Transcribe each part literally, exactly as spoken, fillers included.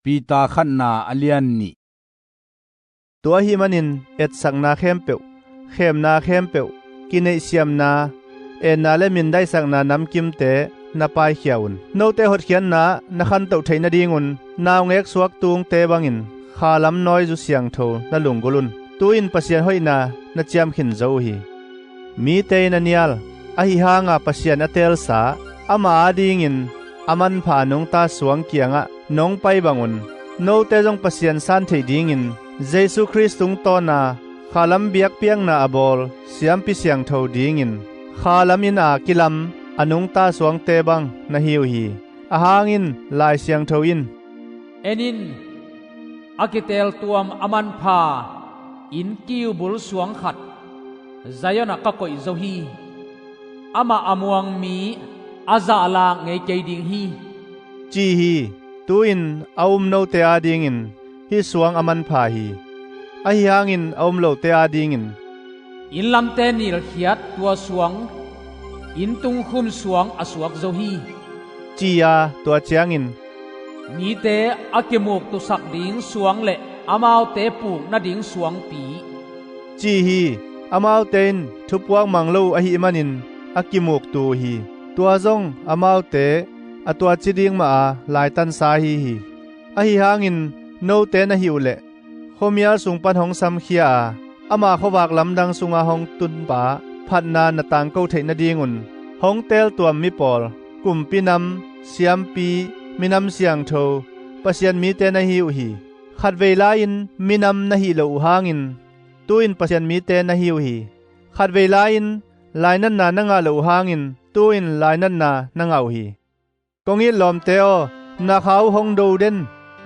Peter khatna a lian nih. Tua ahih manin etsakna khempeuh, khemna khempeuh, kineihsiamna, enna le mindaihsakna namkimte na paikhia un. Note hotkhiatna na khantoh theih nadingun naungek suak tungte bangin khalam nawizu siangtho na lunggulh un. Tu-in Pasian hoihna na ciamkhin zo uh hi. Mite in a nial, ahi hanga Pasian a teelsa, ama adingin a manpha a nungta suang kiangah nong pai bangun, note zong Pasian san theih dingin Jesu Khrist tungtawna khalam biakpiakna a bawl siampi siangtho dingin khalam inn a kilam a nungta suangte bang na hi uh hi. Ahang in Lai Siangtho in, "En in, a kiteeltuam a manpha inn kiubul suang khat Zion ah ka koih zo hi. Amah a muang mi a zahlak ngei kei ding hi," ci hi. Tu-in a um note adingin hih suang a manpha hi. Ahi hangin a um lote adingin, "Inn lamte nilkhiat tua suang, inn tungkhum suang a suak zo hi," ci-a tua ciangin, "Mite a kimuktusak ding suang le amaute puk nading suangpi," ci hi. Amaute in thupuak mang lo uh ahih manin a kimuktu uh hi. Tua zong amaute a tuaci ding maha laitansa ahi hi. Ahi hangin note na hih uh leh khuamial sung pan hong samkhia a, ama khuavak lamdang sunga hong tunpa phatna na tangko theih nadingun hong teeltuam mipawl, kumpi nam, siampi, minam siangtho, Pasian mite na hi uh hi. Khatvei lai-in minam na hih loh uh hangin tu-in Pasian mite na hi uh hi. Khatvei lai-in lainatna na ngah loh uh hangin tu-in lainatna na ngah uh hi. Kong it lawmte aw, na kha uh hong do den,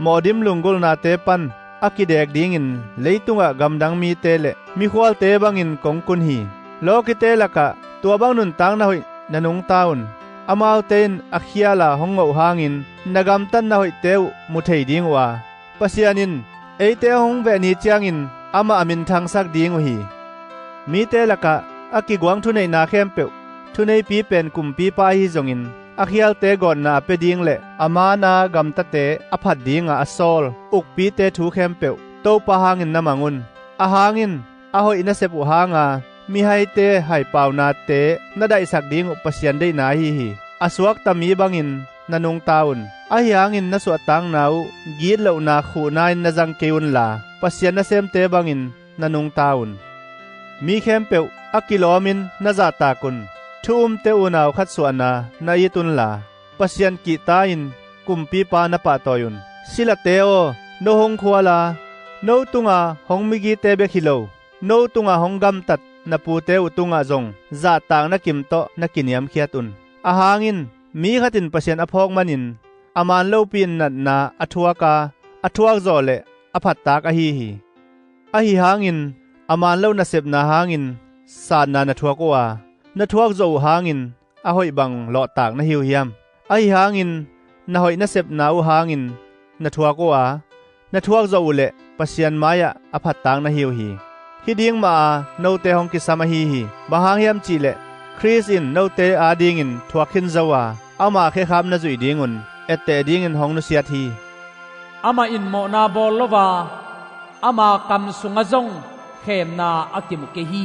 mawhdim lunggulhnate pan a kidek dingin leitungah gamdang mite le mikhualte bangin kong kun hi. Lawkite lakah tua bang nuntak na hoih na nungta un. Amaute in a khiala hong ngawh hangin na gamtatna hoihte uh mu thei ding uh a, Pasian in eite hong veh ni ciangin amah a minthangsak ding uh hi. Mite lakah a kiguang thuneihna khempeuh, thuneipi pen kumpipa ahi zongin a khialte gawtna a pia ding le a maana gamtate a phat dinga a sawl ukpite thu khempeuh Topa hangin na mang un. Ahang in a hoih na sep uh hanga mihaite haipaunate na daihsak ding uh Pasian deihna ahi hi. A suakta mi bangin na nungta un. Ahi hangin na suahtakna uh gitlohna khuhna in na zang kei unla, Pasian nasemte bangin na nungta un. Mi khempeuh a kilawmin na zahtak un. Thu umte unau khat suahna na it unla, Pasian kihta-in kumpipa na pahtawi un. Silate aw, no hong khuala, no tunga hong migite bek hi lo, no tunga hong gamtat na pute uh tungah zong zahtakna kim tawh na kiniamkhiat un. Ahang in mi khat in Pasian a phawk manin a man lopi in natna a thuak a, a thuakzawh leh a phattak ahi hi. Ahi hangin a man lo nasepna hangin satna na thuak uh a, na thuakzawh uh hangin a hoih bang lawhtak na hi uh hiam? Ahi hangin na hoih nasepna uh hangin na thuak uh a, na thuakzawh uh leh Pasian mai-ah a phattak na hi uh hi. Hih ding maha note hong kisam ahi hi. Bang hang hiam cihleh Khrist in note adingin thuak khin zo a, ama khekhap na zuih dingun etteh dingin hong nusiat hi. Amah in mawhna bawl lo a, ama kam sungah zong khemna a kimu kei hi.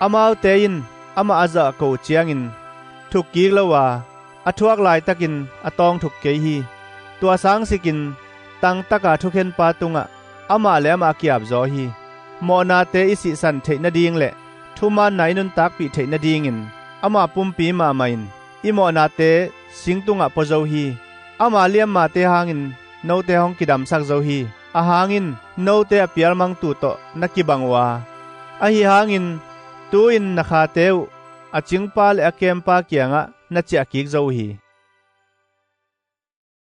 Amaute in amah a zahko uh ciangin thukkik lo a, a thuak laitakin a tawng thuk kei hi. Tua sangsikin tangtaka thukhenpa tungah amah le amah a kiapzaw hi. Mawhnate i sihsan theih nading le thumaanna i nuntakpih theih nadingin ama pumpi mahmah in i mawhnate sing tungah pua zo hi. Ama liammate hangin note hong kidamsak zo hi. Ahang in note a pialmangtu tawh na kibang uh a, ahi hangin tu-in na khate uh a cingpa le a kempa kiangah na ciahkik zo uh hi.